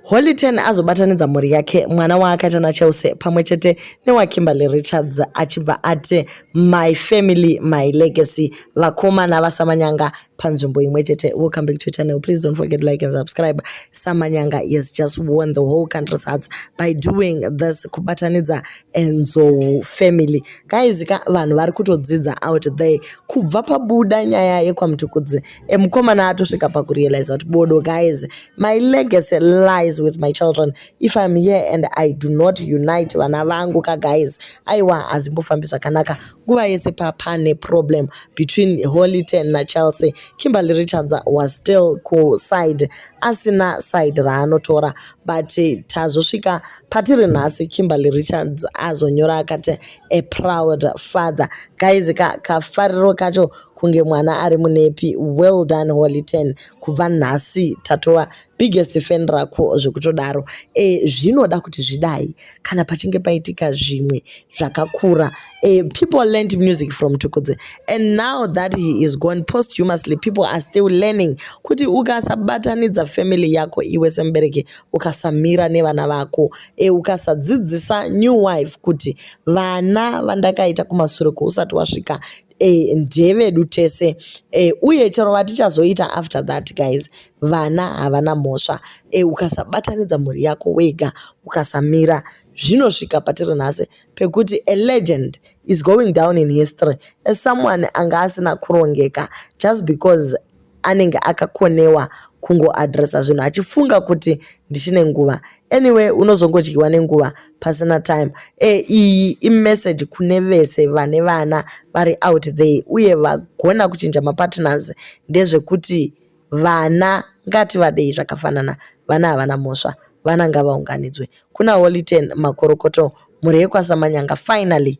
Holy Ten azobatanidza mhuri yake, mwana waakaita naChelsea pamwe chete newaKimberly Richards, achibva ati, "My family, my legacy." Vakomana vaSamanyanga panzvimbo imwe chete. Welcome back to channel. Please don't forget to like and subscribe. Samanyanga has just won the whole country's hearts by doing this, kubatanidza Enzou family. Guys ka, vanhu vari kutodzidza out there kubva pabuda nyaya yekwaMutukudzi. Mukomana atosvika pakurealize kuti, "Bodo guys, my legacy lies with my children. If I'm here and I do not unite vana vangu ka guys, aiwa, hazvimbofambi zvakanaka." Nguva yese papane problem between Holy Ten naChelsea, Kimberly Richards was still kuside, asina side raanotora, but tazosvika patiri nhasi, Kimberly Richards azonyora akati, "A proud father." Guys, kafariro kacho kunge mwana ari munepi. Well done, Holy Ten. Kubva nhasi tatova biggest fan rako zvekutodaro. Zvinoda kuti zvidai kana pachinge paitika zvimwe zvakakura. People learned music from Tukudzi, and now that he is gone, posthumously people are still learning kuti ukasabatanidza family yako iwe semubereki, ukasamira nevana vako, ukasadzidzisa new wife kuti vana vandakaita kumasure kwousati wasvika ndevedu tese, uye chero vatichazoita after that, guys, vana havana mhosva. Ukasabatanidza mhuri yako wega, ukasamira, zvinosvika patiri nhasi pekuti a legend is going down in history as someone anga asina kurongeka, just because anenge akakonewa kungoadresa zvinhu achifunga kuti ndichine nguva. Anyway, unozongodyiwa nenguva pasina time. Iyi imessage kune vese vane vana vari out there uye vagona kuchinja mapartners. Ndezvekuti vana ngativadei zvakafanana. Vana havana mhosva, vana ngavaunganidzwe. Kuna Holy Ten, makorokoto, mhuri yekwaSamanyanga finally.